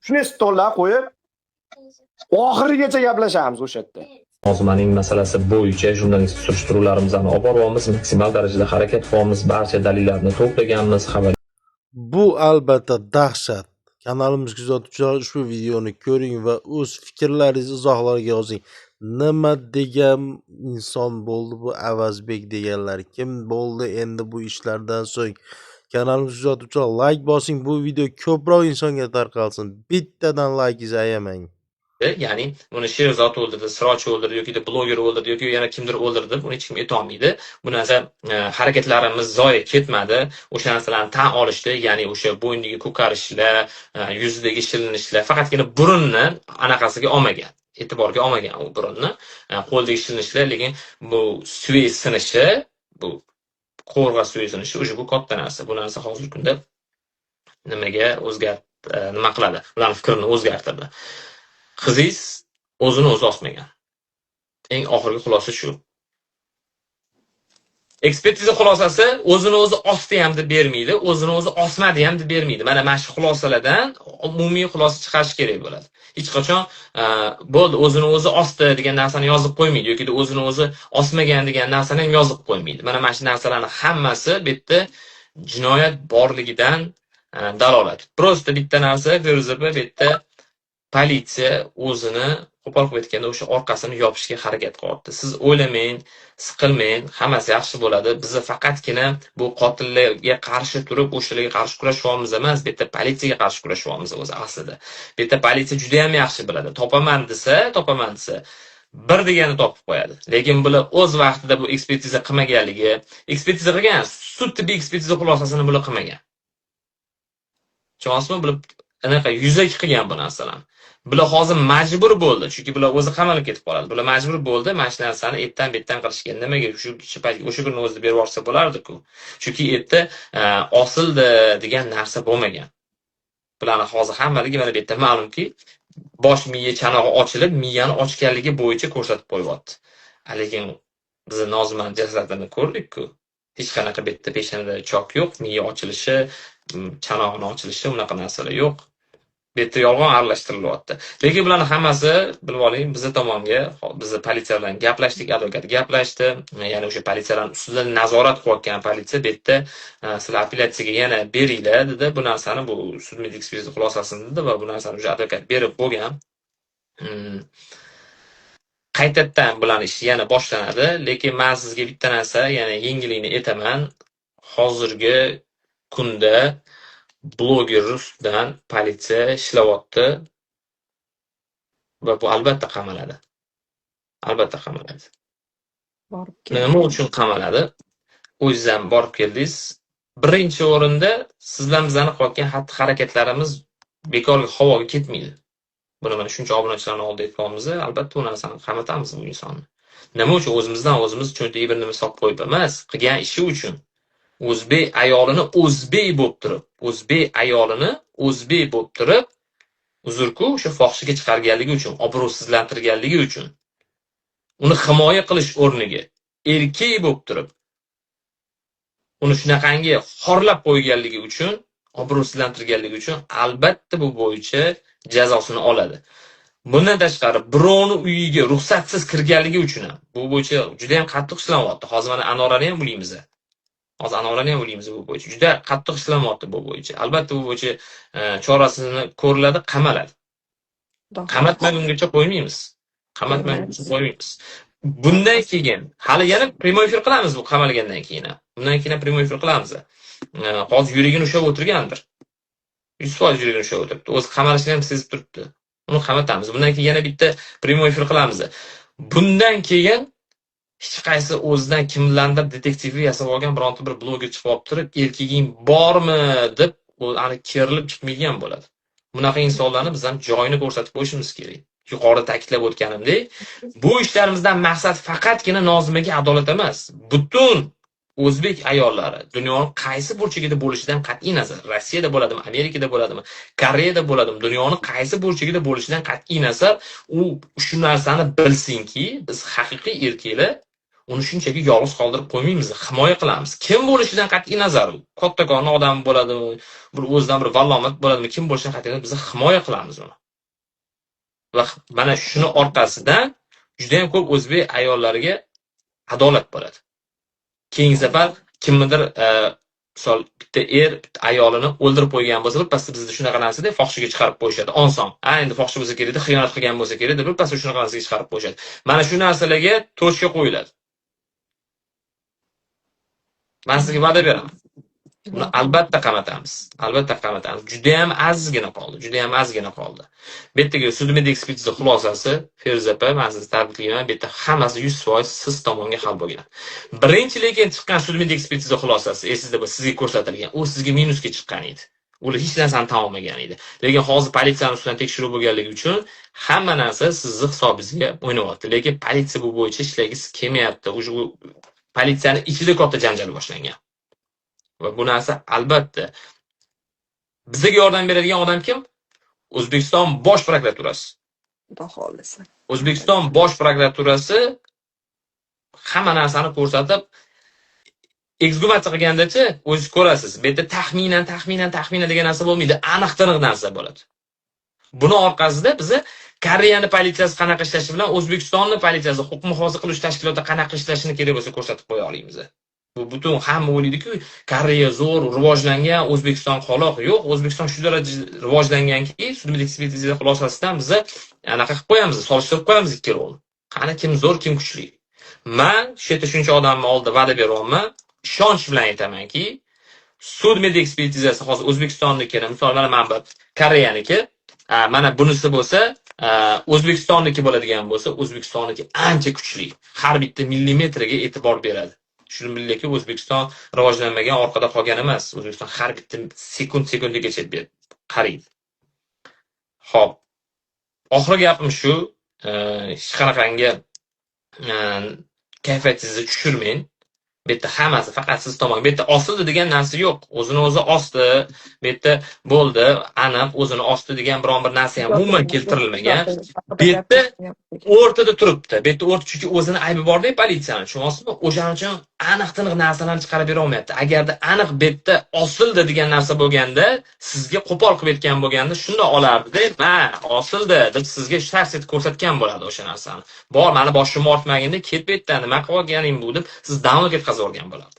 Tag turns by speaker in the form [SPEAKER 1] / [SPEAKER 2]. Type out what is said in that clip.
[SPEAKER 1] Shunday stollar qo'yib, oxirigacha gaplashamiz o'sha yerda.
[SPEAKER 2] Nozimaning masalasi bo'yicha jurnalist surishtiruvlarimizni olib boryapmiz, maksimal darajada harakat qilyapmiz, barcha dalillarni to'plaganmiz, xabar
[SPEAKER 3] Bu albatta dahshat. Kanalimiz kuzatuvchilari, ushbu videoni ko'ring va o'z fikrlaringizni izohlarga yozing. Nima degan inson bo'ldi bu Avazbek deganlar? Kim bo'ldi endi bu ishlardan so'ng? Kanalimiz kuzatuvchilar, layk bosing, bu video ko'proq insonga tarqalsin. Bittadan laykingizni ayamang.
[SPEAKER 2] Ya'ni uni Sherzod o'ldirdi, Siroj o'ldirdi yoki bloger o'ldirdi yoki yana kimdir o'ldirdi deb uni hech kim aytolmaydi. Bu narsa harakatlarimiz zoye ketmadi. O'sha narsalarni tan olishdi, ya'ni o'sha bo'ynidagi ko'karishlar, yuzidagi shilinishlar, faqatgina burunni anaqasiga olmagan, e'tiborga olmagan u burunni, qo'ldagi shilinishlar, lekin bu suyak sinishi, bu qovurg'a suyak sinishi уже bu katta narsa. Bu narsa hozirgi kunda nimaga o'zgart nima qiladi? Ularning fikrini o'zgartirdi. Qizingiz o'zini o'zi osmagan. Eng oxirgi xulosa shu. Ekspertiza xulosasi o'zini o'zi osdi ham deb bermaydi, o'zini o'zi osmadi ham deb bermaydi. Mana shu xulosalardan umumiy xulosa chiqarish kerak bo'ladi. Hech qachon bo'ldi, o'zini o'zi osdi degan narsani yozib qo'ymaydi yoki o'zini o'zi osmagan degan narsani ham yozib qo'ymaydi. Mana shu narsalarni hammasi bu yerda jinoyat borligidan dalolat. Просто bitta narsa, Feruza opa, bu yerda politsiya o'zini, qo'pol qilib aytganda, o'sha orqasini yopishga harakat qilyapti. Siz o'ylamang, siqilmang, hammasi yaxshi bo'ladi. Biza faqatgina bu qotillarga qarshi turib, o'shalarga qarshi kurashyapmiz emas, bu yerda politsiyaga qarshi kurashyapmiz o'zi aslida. Bu yerda politsiya juda ham yaxshi biladi. Topaman desa, bir degani topib qo'yadi. Lekin bular o'z vaqtida bu ekspertiza qilmaganligi, ekspertiza qilgan, sud tibbiy ekspertiza xulosasini bular qilmagan. Tushunyapsizmi? Bular anaqa yuzaki qilgan bu narsalarni. Bular hozir majbur bo'ldi, chunki bular o'zi qamalib ketib qoladi. Bular majbur bo'ldi mana shu narsani ertan bu yerdan qilishga. Nimaga shu payt, o'sha kunni o'zida berib yuborsa bo'lardi-ku. Chunki erta osildi degan narsa bo'lmagan. Bularni hozir hammaligi mana bu yerda ma'lumki, bosh miya chanog'i ochilib, miyani ochganligi bo'yicha ko'rsatib qo'yyapti. Lekin biz Nozimani jasadini ko'rdik-ku. Hech qanaqa bu yerda peshonada chok yo'q, miya ochilishi, chanog'ini ochilishi, unaqa narsalar yo'q. Bu yerda yolg'on aralashtirilyapti. Lekin bularni hammasi, bilib oling, bizni tomonga, bizni politsiya bilan gaplashdik, advokat gaplashdi. Ya'ni o'sha politsiyalarning ustidan nazorat qilayotgan politsiya bu yerda sizlar apellyatsiyaga yana beringlar dedi. Bu narsani, bu sud ekspertiza xulosasini dedi va bu narsani o'sha advokat berib bo'lgan. Qaytadan bularni ishi yana boshlanadi, lekin men sizga bitta narsa, ya'ni yengillikni aytaman. Hozirgi kunda bloger ustidan politsiya ishlayapti va bu albatta qamaladi. Albatta qamaladi.
[SPEAKER 4] Borib
[SPEAKER 2] Nima uchun qamaladi? O'zingiz ham borib keldingiz. Birinchi o'rinda siz bilan bizani qilayotgan xatti-harakatlarimiz bekorga havoga ketmaydi. Buni mana shuncha obunachilarni oldida aytganmiz, albatta bu narsani qamatamiz bu insonni. Nima uchun? O'zimizdan o'zimiz cho'ntagiga bir nima solib qo'yib emas, qilgan ishi uchun. O'zbek ayolini o'zbek bo'lib turib, o'zbek ayolini o'zbek bo'lib turib, uzrku, o'sha fohishaga chiqarganligi uchun, obro'sizlantirganligi uchun, uni himoya qilish o'rniga erkak bo'lib turib, uni shunaqangi xorlab qo'yganligi uchun, obro'sizlantirganligi uchun albatta bu bo'yicha jazosini oladi. Bundan tashqari, birovni uyiga ruxsatsiz kirganligi uchun ham bu bo'yicha juda ham qattiq ishlanyapti. Hozir mana Anorani ham ulaymiz. Hozir Anorani ham ulaymiz bu bo'yicha. Juda qattiq ishlanyapti bu bo'yicha. Albatta bu bo'yicha chorasini ko'riladi, qamaladi. Qamatmagungacha qo'ymaymiz. Qamatmagungacha qo'ymaymiz. Bundan keyin hali yana прямой эфир qilamiz bu qamalgandan keyin ham. Bundan keyin ham прямой эфир qilamiz. Hozir yuragini ushlab o'tirgandir. 100% yuragini ushlab o'tiribdi. O'zi qamalishini ham sezib turibdi. Uni qamatamiz. Bundan keyin yana bitta прямой эфир qilamiz. Bundan keyin hech qaysi o'zidan kimlardir detektivni yasab olgan bironta bir bloger chiqib olib turib, erkaging bormi deb ani kerilib chiqmaydigan bo'ladi. Bunaqa insonlarni biz ham joyini ko'rsatib qo'yishimiz kerak. Yuqorida ta'kidlab o'tganimdek, bu ishlarimizdan maqsad faqatgina Nozimaga adolat emas. Butun o'zbek ayollari dunyoni qaysi burchagida bo'lishidan qat'iy nazar, Rossiyada bo'ladimi, Amerikada bo'ladimi, Koreyada bo'ladimi, dunyoni qaysi burchagida bo'lishidan qat'iy nazar, u shu narsani bilsinki, biz haqiqiy erkaklar Uni shunchaki yolg'iz qoldirib qo'ymaymiz, himoya qilamiz. Kim bo'lishidan qat'iy nazar, u kattakon odam bo'ladimi, bir o'zidan bir vallomat bo'ladimi, kim bo'lishidan qat'iy nazar, biz himoya qilamiz uni. Va mana shuni orqasidan juda ham ko'p o'zbek ayollariga adolat bo'ladi. Keyingi safar kimnidir, misol, bitta er bitta ayolini o'ldirib qo'ygan bo'lsa, birpasda bizda shunaqa narsada fohishaga chiqarib qo'yishadi. Oson. Ha, endi fohisha bo'lsa kerak, xiyonat qilgan bo'lsa kerak deb birpasda shunaqa narsaga chiqarib qo'yishadi. Mana shu narsalarga точка qo'yiladi. Men sizga va'da beraman. Buni albatta qamatamiz. Albatta qamatamiz. Juda ham ozgina qoldi. Juda ham ozgina qoldi. Bu yerdagi sud ekspertiza xulosasi, Feruza opa, men sizni tabriklayman. Bu yerda hammasi 100% siz tomonga hal bo'lgan. Birinchi lekin chiqqan sud ekspertiza xulosasi, esingizda bo'lsa, sizga ko'rsatilgan. U sizga minusga chiqqan edi. Ular hech narsani tan olmagan edi. Lekin hozir politsiyani ustidan tekshiruv bo'lganligi uchun hamma narsa sizni hisobingizga o'ynayapti. Lekin politsiya bu bo'yicha ishlagisi kelmayapti. Уже politsiyani ichida katta janjal boshlangan. Va bu narsa albatta bizga yordam beradigan odam kim? O'zbekiston Bosh prokuraturasi.
[SPEAKER 4] Xudo xohlasa.
[SPEAKER 2] O'zbekiston Bosh prokuraturasi hamma narsani ko'rsatib, eksgumatsiya qilgandachi, o'zingiz ko'rasiz. Bu yerda taxminan, taxminan, taxminan degan narsa bo'lmaydi. Aniq tiniq narsa bo'ladi. Buni orqasida biza Koreyani politsiyasi qanaqa ishlashi bilan O'zbekistonni politsiyasi, huquq muhofaza qilish tashkiloti qanaqa ishlashini kerak bo'lsa ko'rsatib qo'ya olamiz. Bu butun hamma o'ylaydi-ku, Koreya zo'r, rivojlangan, O'zbekiston qoloq. Yo'q, O'zbekiston shu darajada rivojlanganki, sud ekspertiza xulosasidan biza anaqa qilib qo'yamiz, solishtirib qo'yamiz ikkalovini. Qani kim zo'r, kim kuchli. Man shu yerda shuncha odamni oldida va'da beryapman, ishonch bilan aytamanki, sud ekspertizasi hozir O'zbekistonnikini, misol mana bu Koreyaniki, mana bunisi bo'lsa, O'zbekistonniki bo'ladigan bo'lsa, O'zbekistonniki ancha kuchli. Har bitta millimetriga e'tibor beradi. Shuni bilingki, O'zbekiston rivojlanmagan, orqada qolgan emas. O'zbekiston har bitta sekund sekundigacha qaraydi. Xo'p. Oxirgi gapim shu, hech qanaqangi kayfiyatingizni tushirmang. Bu yerda hammasi faqat siz tomon. Bu yerda osildi degan narsa yo'q. O'zini o'zi osdi. Bu yerda bo'ldi, aniq o'zini osdi degan biron bir narsa ham umuman keltirilmagan. Bu yerda o'rtada turibdi. Bu yerda o'rta, chunki o'zini aybi bor-da politsiyani, tushunyapsizmi? O'shaning uchun aniq tiniq narsalarni chiqarib bera olmayapti. Agarda aniq bu yerda osildi degan narsa bo'lganda, sizga qo'pol qilib aytgan bo'lganda, shunda olardi-da, "Ma, osildi" deb sizga shars etib ko'rsatgan bo'ladi o'sha narsani. Bor, mani boshimni ortmaginda, ket bu yerdan, nima qilib olganing bu deb siz download ketkazib yuborgan bo'lardi.